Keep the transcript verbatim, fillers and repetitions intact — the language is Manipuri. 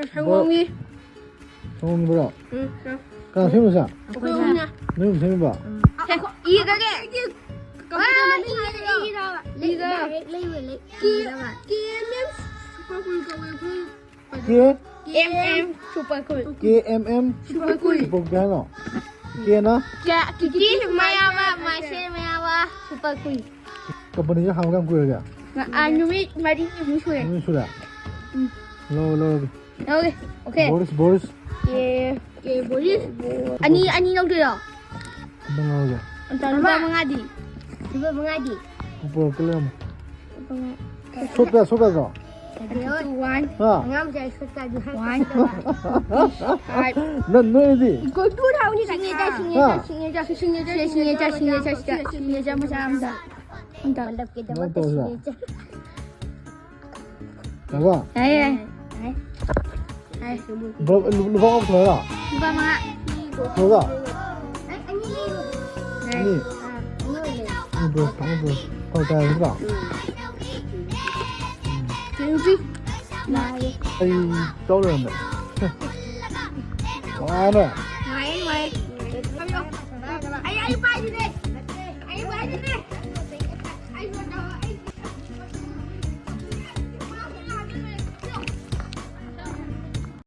ꯁꯪꯒꯣꯝꯒꯤ꯫ ꯁꯪꯒꯣꯝꯒꯤꯕ꯭ꯔꯣ? ꯎꯝ, ꯎꯝ꯫ ꯀꯅꯥ ꯁꯦꯝꯃꯤꯁꯦ? ꯑꯩꯈꯣꯏ ꯑꯍꯨꯝꯅ꯫ ꯅꯣꯏ ꯑꯍꯨꯝ ꯁꯦꯝꯃꯤꯕ? ꯎꯝ꯫ ꯁꯦ, ꯏꯔꯒꯦ꯫ ꯀꯃꯥꯏꯅ ꯇꯧꯕꯅꯣ? ꯏꯔꯒ, ꯏꯔꯒ꯫ ꯂꯩ, ꯂꯩ, ꯂꯩ꯫ ꯀꯦ-, ꯏꯔꯒ꯫ K M M super cool ꯀꯧꯋꯦ ꯑꯩꯈꯣꯏ꯫ K? M M super cool. K M M? Super cool. Super cool ꯍꯥꯏꯅꯣ? ꯀꯦꯅ? ꯀꯦ-, ꯀꯤꯀꯤ ꯃꯌꯥꯕ, ꯃꯥꯏꯁꯦ ꯃꯌꯥꯕ, ꯁꯨꯄꯔ ꯀꯨꯜ꯫ ꯀꯝꯄꯅꯤꯁꯦ ꯍꯥꯡꯕ ꯀꯌꯥꯝ ꯀꯨꯏꯔꯒꯦ? ꯑ, ꯅꯨꯃꯤꯠ ꯃꯔꯤꯅꯤꯃꯨꯛ ꯁꯨꯔꯦ꯫ ꯅꯨꯃꯤꯠ ꯁꯨꯔꯦ? ꯎꯝ꯫ ꯂꯧꯔꯣ, ꯂꯧꯔꯒꯦ꯫ ꯂꯧꯔꯦ꯫ ꯑꯣꯀꯦ꯫ ꯕꯣꯔꯤꯁ, ꯕꯣꯔꯤꯁ꯫ ꯀꯦ, ꯀꯦ ꯕꯣꯔꯤꯁ꯫ ꯑꯅꯤ, ꯑꯅꯤ ꯂꯧꯗꯣꯏꯔꯣ? ꯑꯃ ꯂꯧꯔꯒꯦ꯫ ꯑꯗꯣ ꯂꯨꯄꯥ ꯑꯃ꯫ ꯃꯉꯥꯗꯤ? ꯂꯨꯄꯥ ꯃꯉꯥꯗꯤ? ꯄꯨꯔꯛꯀꯦ, ꯂꯩꯔꯝꯃꯣ꯫ ꯂꯨꯄꯥ ꯃꯉꯥ꯫ ꯁꯣꯠꯄ, ꯁꯣꯠꯄ ꯌꯥꯗ꯭ꯔꯣ? ꯌꯥꯗꯦ, ꯍꯣꯏ꯫ ꯋꯥꯟ꯫ ꯍꯥ? ꯑꯉꯥꯡ ꯃꯆꯥ ꯁꯣꯠꯄ ꯌꯥꯗꯦ, ꯍꯥꯏ ꯋꯥꯟ꯫ ꯐꯥꯏꯚ꯫ ꯅꯪ ꯅꯣꯏꯗꯤ? ꯁꯤꯡꯉꯦꯗ, ꯁꯤꯡꯉꯦꯗ, ꯍꯥ? ꯁꯤꯡꯉꯦꯗ, ꯁꯤꯡꯉꯦꯗ, ꯁꯤꯡꯉꯦꯗ, ꯁꯤꯡꯉꯦꯗ, ꯁꯤꯡꯉꯦꯗ, ꯁꯤꯡꯉꯦꯗ ꯃꯆꯥ ꯑꯝꯗ꯫ ꯑꯝꯗ꯫ ꯀꯃꯥꯏꯅ ꯇꯧꯁꯤꯔ? ꯌꯥꯏꯌꯦ, ꯌꯥꯏꯌꯦ꯫ ꯌꯥꯔꯕ? ꯌꯥꯏ, ꯌꯥꯏ꯫ ꯌꯥꯏ꯫ ꯂꯨꯄꯥ, ꯂꯨꯄꯥ ꯃꯉꯥ ꯄꯨꯊꯣꯛꯑꯣꯔꯣ? ꯂꯨꯄꯥ ꯃꯉꯥ꯫ ꯄꯨꯊꯣꯛꯑꯣꯔꯣ? ꯑꯅꯤ꯫ ꯑꯅꯤ꯫ ꯑꯥ, ꯑꯅꯤ ꯑꯣꯏꯅ꯫ ꯑꯃ ꯄꯨꯔꯛꯑꯣ, ꯑꯃ ꯄꯨꯔꯛꯑꯣ꯫ ꯐꯔꯛ ꯇꯥꯏ ꯅꯠꯇ꯭ꯔꯣ? ꯎꯝ꯫ ꯀꯩꯅꯣ ꯄꯤ꯫ ꯌꯥꯏꯌꯦ꯫ ꯑꯩ ꯆꯥꯎ ꯂꯩꯔꯝꯃꯦ꯫ ꯃꯉꯥꯅꯦ꯫ ꯅꯨꯡꯉꯥꯏꯌꯦ, ꯅꯨꯡꯉꯥꯏꯌꯦ꯫ ꯑꯩ, ꯑꯩ ꯄꯥꯏꯗꯨꯅꯦ꯫ ꯑꯩ ꯄꯥꯏꯗꯨꯅꯦ꯫